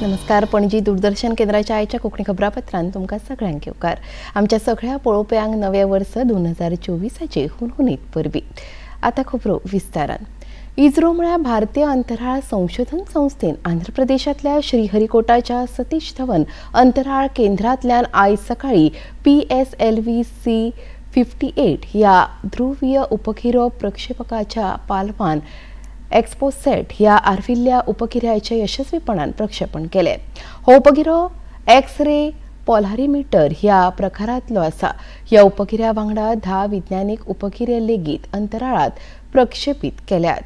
नमस्कार. पणजी दूरदर्शन केंद्राच्या आयच्या कोंकणी खबरापत्रान तुमकां सगळ्यांक येवकार. आमच्या सगळ्या पळोवप्यांक नव्या वर्स 2024 हुनहुनीत परबी. आतां खबरो विस्तारान. इस्रो म्हळ्यार भारतीय अंतराळ संशोधन संस्थेन आंध्र प्रदेशांतल्या श्रीहरिकोटाच्या सतीश धवन अंतराळ केंद्रांतल्यान आयज सकाळीं PSLV C-58 ह्या ध्रुवीय उपगिरो प्रक्षेपकाच्या पालवान एक्सपोसेट ह्या आर्विल्ल्या उपगिऱ्याचे यशस्वीपणान प्रक्षेपण केले. हो उपगिरो एक्स रे पोलारीमीटर ह्या प्रकारांतलो आसा. ह्या उपगिऱ्या वांगडा 10 विज्ञानीक उपगिरे लेगीत अंतराळांत प्रक्षेपीत केल्यात.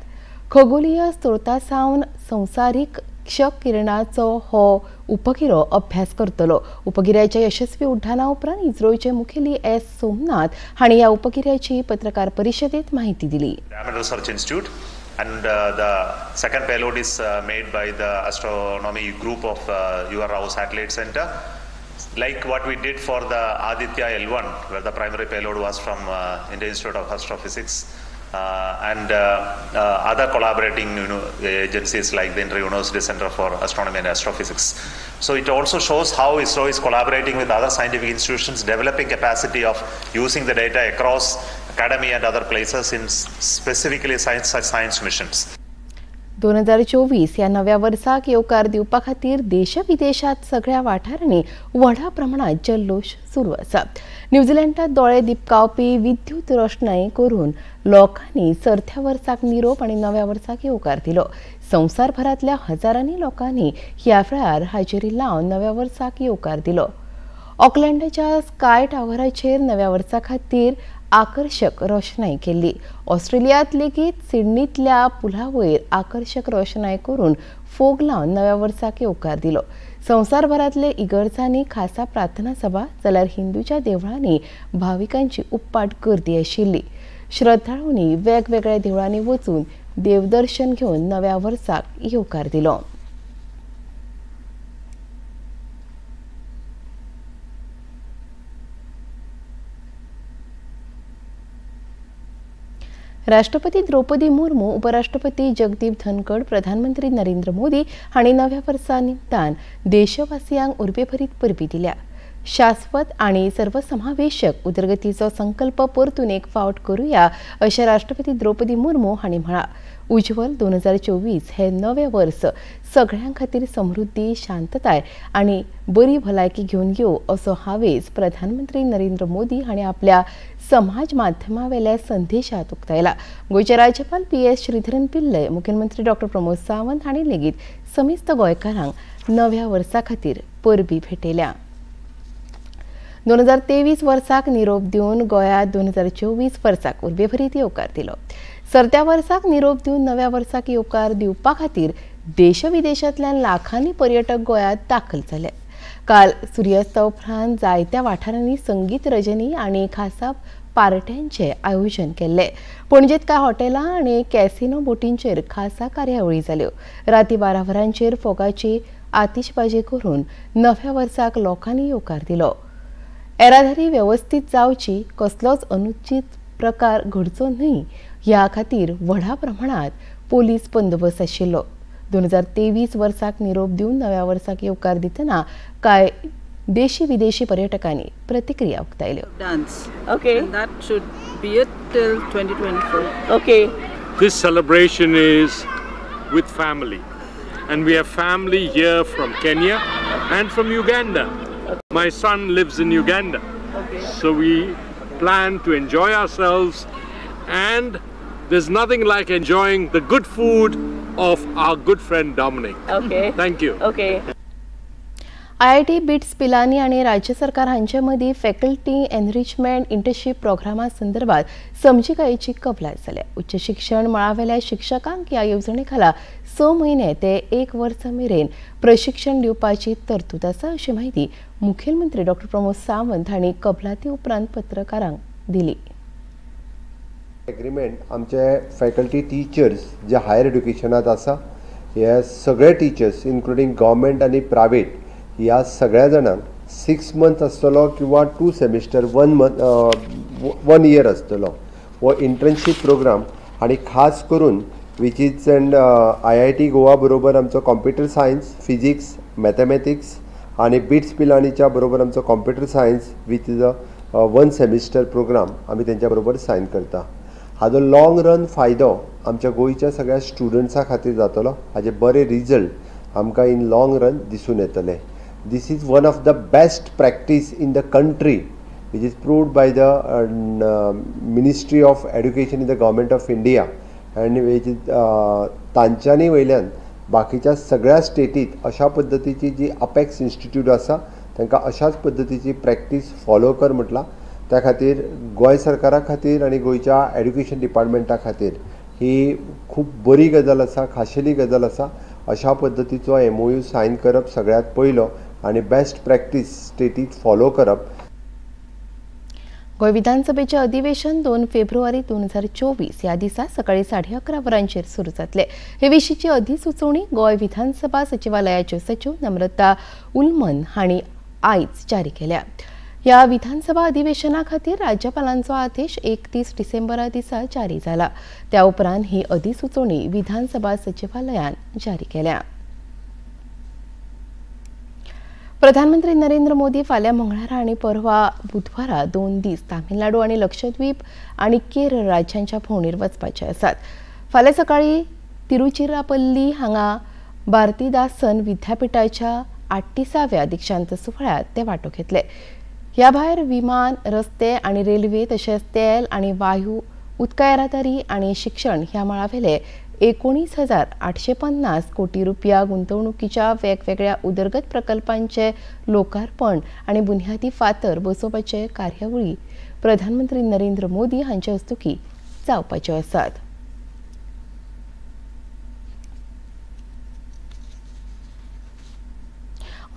खगोलीय स्त्रोता सावन संवसारीक क्ष किरणाचो हो उपगिरो अभ्यास करतलो. उपगिऱ्याच्या यशस्वी उड्डाणा उपरांत इस्रोचे मुखेली एस सोमनाथ हांणी ह्या उपगिऱ्याची पत्रकार परिशदेत माहिती दिली. And the second payload is made by the astronomy group of U R Rao Satellite Center. Like what we did for the Aditya L1, where the primary payload was from Indian Institute of Astrophysics and other collaborating agencies like the Inter-University Center for Astronomy and Astrophysics. So it also shows how ISRO is collaborating with other scientific institutions, developing capacity of using the data across academy and other places in specifically such science missions. 2024 ह्या नव्या वर्साक येवकार दिवपा खातीर देश विदेशांत सगळ्या वाठारांनी व्हडा प्रमाणात जल्लोश सुरू आसा. न्यूझीलंडांत दोळे दिपकावपी विद्युत रोशणाई करून लोकांनी सरत्या वर्साक निरोप आनी नव्या वर्साक येवकार दिलो. संवसारभरांतल्या हजारांनी लोकांनी ह्या वेळार हाजेरी लावन नव्या वर्साक येवकार दिलो. ऑकलंडाच्या स्काय टावराचेर नव्या वर्सा खातीर आकर्शक रोशणाई केल्ली. ऑस्ट्रेलियांत लेगीत सिडनींतल्या पुला वयर आकर्शक रोशणाई करून फोग लावन नव्या वर्साक येवकार दिलो. संवसारभरांतले इगर्जांनी खासा प्रार्थना सभा जाल्यार हिंदूच्या देवळांनी भाविकांची उप्पाट गर्दी आशिल्ली. श्रद्धाळूंनी वेगवेगळ्या देवळांनी वचून देवदर्शन घेवन नव्या वर्साक येवकार दिलो. राष्ट्रपती द्रौपदी मुर्मू, उपराष्ट्रपती जगदीप धनखड, प्रधानमंत्री नरेंद्र मोदी हांणी नव्या वर्सा निमतान देशवासियांक उर्बेभरीत परबी दिल्या. शाश्वत आनी सर्वसमावेशक उदरगतीचो संकल्प परतून एक फावट करुया अशें राष्ट्रपती द्रौपदी मुर्मू हांणी म्हळां. उज्ज्वल 2024 हे नवें वर्स सगळ्यां खातीर समृद्धी, शांतताय आनी बरी भलायकी घेवन येवं असो हावेस प्रधानमंत्री नरेंद्र मोदी हांणी आपल्या समाज माध्यमावेल्या संदेशात उक्तायला. गोंयचे राज्यपाल PS Sreedharan Pillai, मुख्यमंत्री डॉक्टर प्रमोद सावंत हांणी लेगीत समेस्त गोंयकारांक नव्या वर्सा खातीर परबी भेटयल्या. 2023 वर्साक निरोप दिवन गोंयांत 2024 वर्साक उर्बेभरीत येवकार दिलो. सरत्या वर्साक निरोप दिवन नव्या वर्साक येवकार दिवपा खातीर देश विदेशांतल्यान लाखांनी पर्यटक गोंयांत दाखल जाले. काल सुर्यास्ता उपरांत जायत्या वाठारांनी संगीत रजनी आनी खासा पार्ट्यांचें आयोजन केल्लें. पणजेंत कांय हॉटेलां आनी कॅसिनो बोटींचेर खासा कार्यावळी जाल्यो. राती 12 वरांचेर फोगाची आतिशबाजी करून नव्या वर्साक लोकांनी येवकार दिलो. येरादारी वेवस्थीत जावची, कसलोच अनुचित प्रकार घडचो न्हय ह्या खातीर व्हडा प्रमाणात पोलीस बंदोबस्त आशिल्लो. 2023 वर्साक निरोप दिवन नव्या वर्साक येवकार दितना कांय देशी विदेशी पर्यटकांनी प्रतिक्रिया उक्तायल्यो. Dance. Okay. And that should be it till 2024. Okay. This celebration is with family, and we have family here from Kenya and from Uganda. My son lives in Uganda. Okay. So we plan to enjoy ourselves, and there's nothing like enjoying the good food of our good friend Dominic. Okay. Thank you. Okay. IIT BITS Pilani आनी राज्य सरकार हांचे मदीं faculty enrichment internship प्रोग्रामा संदर्भात समजिकायेची कबलात जाल्या. उच्च शिक्षण मळावेल्या शिक्षकांक ह्या येवजणे खाला 6 म्हयने ते 1 वर्स मेरेन प्रशिक्षण दिवपाची तरतूद आसा अशी माहिती मुखेलमंत्री डॉक्टर प्रमोद सावंत हांणी कबलाती उपरांत पत्रकारांक दिली. एग्रीमेंट आमचे फॅकल्टी टिचर्स जे हायर एड्युकेशनात आसा हे सगळे टिचर्स इन्क्लुडींग गव्हर्मेंट आनी प्रायवेट ह्या सगळ्या जाणांक 6 मंथ आसतलो किंवा 2 सेमिस्टर 1 मंथ 1 इयर आसतलो हो इंटर्नशीप प्रोग्राम. आनी खास करून which is and IIT Goa बरोबर आमचो कॉम्प्युटर सायन्स, फिजिक्स, मॅथमॅटिक्स आनी बिट्स पिलानीच्या बरोबर आमचो computer science which is a 1 semester program आमी तेंच्या बरोबर सायन करता. हाजो लॉंग रन फायदो आमच्या गोंयच्या सगळ्या स्टुडंट्सां खातीर जातलो. हाजे बरे रिजल्ट आमकां इन लॉंग रन दिसून येतले. This is one of the best practice in the country which is proved by the Ministry of Education in the Government of India and which is तांच्यांनी वयल्यान बाकीच्या सगळ्या स्टेटीत अशा पद्दतीची जी अपेक्स इन्स्टिट्यूट आसा तांकां अशाच पद्दतीची प्रॅक्टीस फॉलो कर म्हटलां. त्या खातीर गोंय सरकारा खातीर आनी गोंयच्या एड्युकेशन डिपार्टमेंटा खातीर ही खूब बरी गजाल आसा, खाशेली गजाल आसा. अशा पद्दतीचो MOU sign करप सगळ्यांत पयलो आनी बेस्ट प्रॅक्टीस स्टेटीत फॉलो करप. गोंय विधानसभेचे अधिवेशन 2 फेब्रुवारी 2024 ह्या दिसा सकाळी 11:30 वरांचेर सुरू जातले. हे विशींची अधिसुचोवणी गोंय विधानसभा सचिवालयाच्यो सचिव नम्रता उलमन हांणी आयज जारी केल्या. ह्या विधानसभा अधिवेशना खातीर राज्यपालांचो आदेश 31 डिसेंबरा दिसा जारी जाला. त्या उपरांत ही अधिसुचोवणी विधानसभा सचिवालयान जारी केल्या. प्रधानमंत्री नरेंद्र मोदी फाल्यां मंगळारा आनी परवा बुधवारा 2 दीस तामिळनाडू आनी लक्षद्वीप आनी केरळ राज्यांच्या भोंवडेर वचपाचे आसात. फाल्यां सकाळीं तिरुचिरापल्ली हांगा भारतीदासन विद्यापीठाच्या 38व्या दीक्षांत सुवाळ्यांत ते वांटो घेतले. ह्या भायर विमान, रस्ते आनी रेल्वे तशेंच तेल आनी वायू, उदका येरादारी आनी शिक्षण ह्या मळावेले 19,850 कोटी रुपया गुंतवणुकीच्या वेगवेगळ्या उदरगत प्रकल्पांचे लोकार्पण आनी बुन्यादी फातर बसोवपाचे कार्यावळी प्रधानमंत्री नरेंद्र मोदी हांचे हस्तुकीं जावपाच्यो आसात.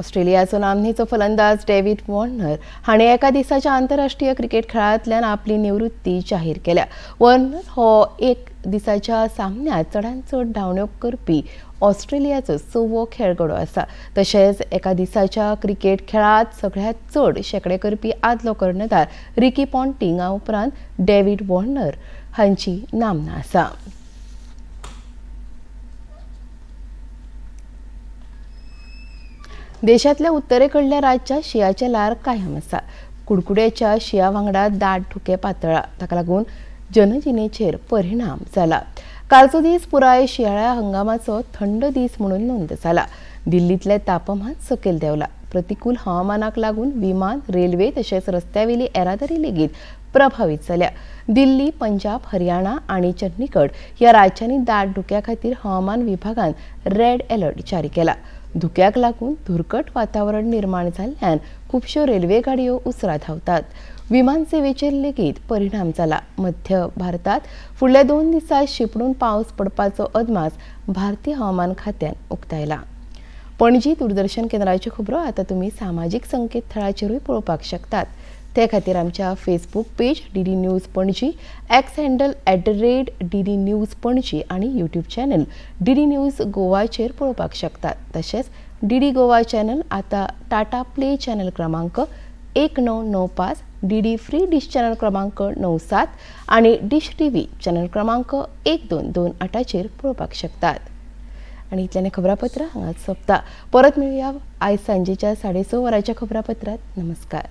ऑस्ट्रेलियाचो नामनेचो फलंदाज डेव्हिड वॉर्नर हाणें एका दिसाच्या आंतरराष्ट्रीय क्रिकेट खेळांतल्यान आपली निवृत्ती जाहीर केल्या. वॉर्नर हो एक दिसाच्या सामन्यांत चडांत चड धांवड्यो करपी ऑस्ट्रेलियाचो 6वो खेळगडो आसा. तशेंच एका दिसाच्या क्रिकेट खेळांत सगळ्यांत चड शेंकडे करपी आदलो कर्णधार रिकी पॉन्टिंगा उपरांत डेव्हिड वॉर्नर हांची नामना आसा. देशांतल्या उत्तरेकडल्या राज्यात शिंयाचें ल्हार कायम आसा. कुडकुड्याच्या शिंया वांगडा दाट धुकें पातळ्ळां. ताका लागून जनजिणेचेर परिणाम जाला. कालचो दीस पुराय शिंयाळ्या हंगामाचो थंड दीस म्हणून नोंद जाला. दिल्लींतलें तापमान सकयल देंवलां. प्रतिकूल हवामानाक लागून विमान, रेल्वे तशेंच रस्त्यावेली येरादारी लेगीत प्रभावीत जाल्या. दिल्ली, पंजाब, हरियाणा आनी चंडीगड ह्या राज्यांनी दाट धुक्या खातीर हवामान विभागान रेड अलर्ट जारी केला. धुक्याक लागून धुरकट वातावरण निर्माण जाल्ल्यान खुबश्यो रेल्वे गाडयो उसरां धांवतात. विमान सेवेचेर लेगीत परिणाम जाला. मध्य भारतात फुडल्या 2 दिसांत शिंपडून पावस पडपाचो अदमास भारतीय हवामान खात्यान उक्तायला. पणजी दूरदर्शन केंद्राच्यो खबरो आतां तुमी सामाजीक संकेतथळाचेरूय पळोवपाक शकतात. ते खातीर आमच्या Facebook page DD news Panaji, X handle @DD news Panaji आनी यूट्यूब चॅनल DD news गोवाचेर पळोवपाक शकतात. तशेंच DD Goa channel आतां टाटा प्ले चॅनल क्रमांक 1995, DD free dish channel क्रमांक 97 आनी डिश TV channel क्रमांक 1228चेर पळोवपाक शकतात. आनी इतल्यान खबरापत्र हांगाच सोंपता. परत मेळुया आयज सांजेच्या 6:30 वरांच्या खबरापत्रांत. नमस्कार.